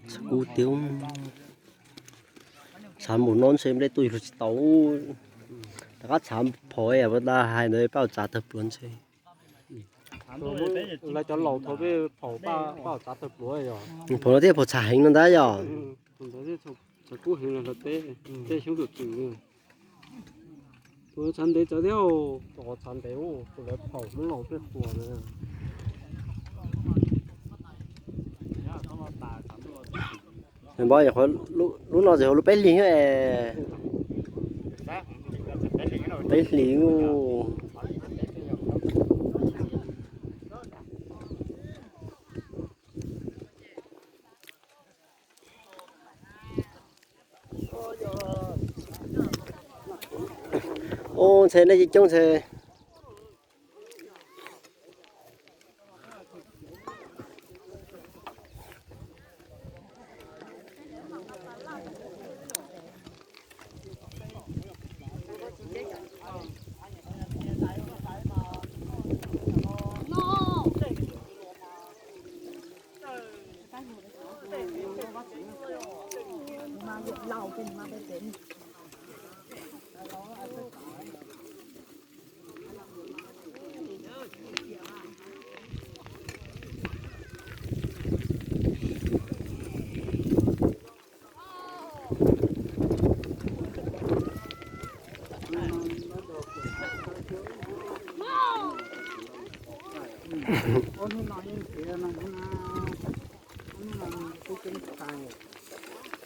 Txhav kub tiag. Txhav npaum no ntshe nplej tuaj yug tsis tau. Rov qab txhav phom es puas tas hais ntawd pab txav tawg pluav ntshe. Lawv cov laus thaum peb phaum pab txav tawg pluav yog. Phom no thiaj phom txhav heev no ntag yog. Txhav kub heev los teb, teb xyoob txwm txwm. Tus txhav ntev txawv thiab, tus txhav ntev tus lawv phaum Hmoob laus peb puas na. Npov, lub no txawm ua lub peb hlis es. Peb hlis. Ub, ntxhe nej coob ntxhe.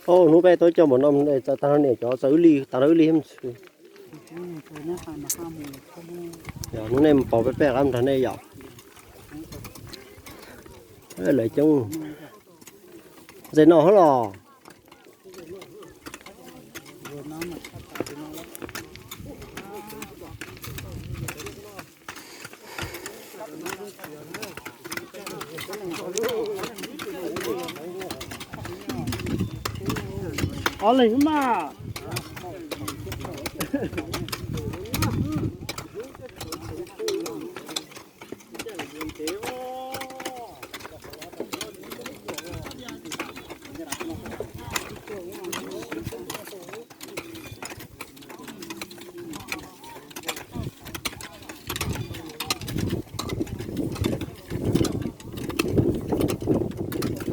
Hnub peb tau coj npaum no, tag nrho niam cov txawv wb li, tag nrho wb li thiab ntxhw. Yog hnub nej mus pauv peb, peb rov qab nrog nej yom. Lawv coob. Ntxhe no hab los. Ob leeg mas.